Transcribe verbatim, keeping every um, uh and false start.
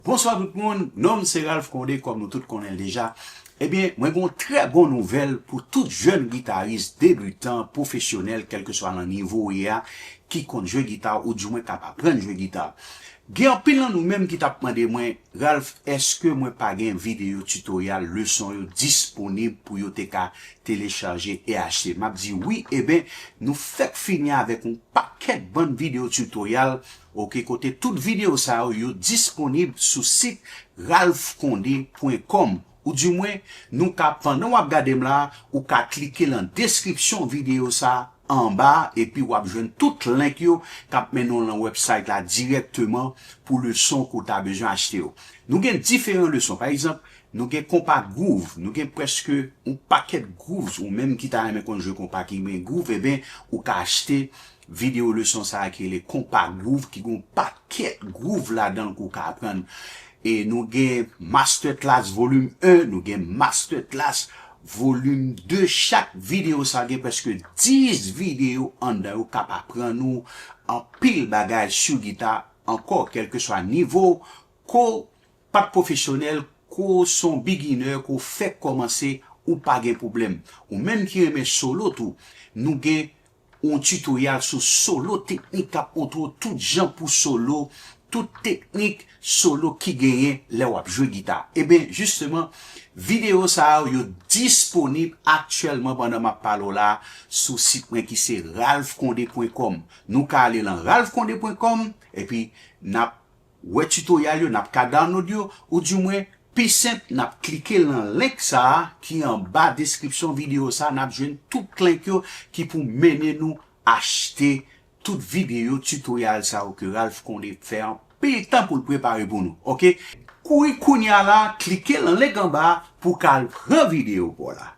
Bonswa tout moun, non m se Ralph Condé, kòm nou tout konnen l deja. Ebyen, mwen gen yon trè bon nouvèl pou tout jèn gitaris, debitan, pwofesyonèl, kèlkeswa nan nivo w ye a, ki konn jwe gita, oudimwen k ap aprann jwe gita. Gen anpil nan nou menm ki t ap mande mwen, Ralph, èske mwen pa gen videyo titoryal leson yo disponib pou yo te ka telechaje e achte? M ap di wi, ebyen, nou fèk fini avèk yon pakèt bann videyo titoryal, oke, kote tout videyo sa yo, yo disponib sou sit ralphcondé pwen kòm. Oudimwen, nou ka, pandan w ap gade m la, ou ka klike nan deskripsyon videyo sa anba, epi w ap jwenn tout link yo k ap mennen w nan website la dirèkteman pou leson ke w ta bezwen achte yo. Nou gen diferan leson. Pa egzanp, nou gen konpa groove, nou gen prèske yon pakèt grooves, ou menm ki ta renmen konn jwe konpa ki gen groove, ebyen, ou ka achte videyo leson sa a ki rele konpa groove, ki gen yon pakèt groove ladan l ke w ka aprann. E nou gen masterclass volume un, nou gen masterclass volume deux. Chak videyo sa gen prèske dis videyo anndan yo k ap aprann ou anpil bagay sou gita ankò, kèlkeswa nivo, ke w pa t pwofesyonèl, ke w se yon beginner, ke w fèk kòmanse, ou pa gen pwoblèm. Ou menm ki renmen solo tou, nou gen yon titoryal sou solo teknik k ap montre w tout jan pou solo, tout teknik solo ki genyen lè w ap jwe gita. Ebyen, jisteman, videyo sa yo, yo disponib aktyèlman pandan m ap pale w la sou sit mwen ki se ralphcondé pwen kòm. Nou ka ale nan ralphcondé pwen kòm, epi n ap wè titoryal yo, n ap ka download yo, oudimwen, pi senp, n ap klike nan link sa a ki anba deskripsyon videyo sa a, n ap jwenn tout link yo ki pou mennen nou achte tout videyo titoryal sa yo ke Ralph Condé fè anpil tan pou l prepare pou nou, oke? Kouri kounye a la, klike nan link anba pou w ka al pran videyo pa w la.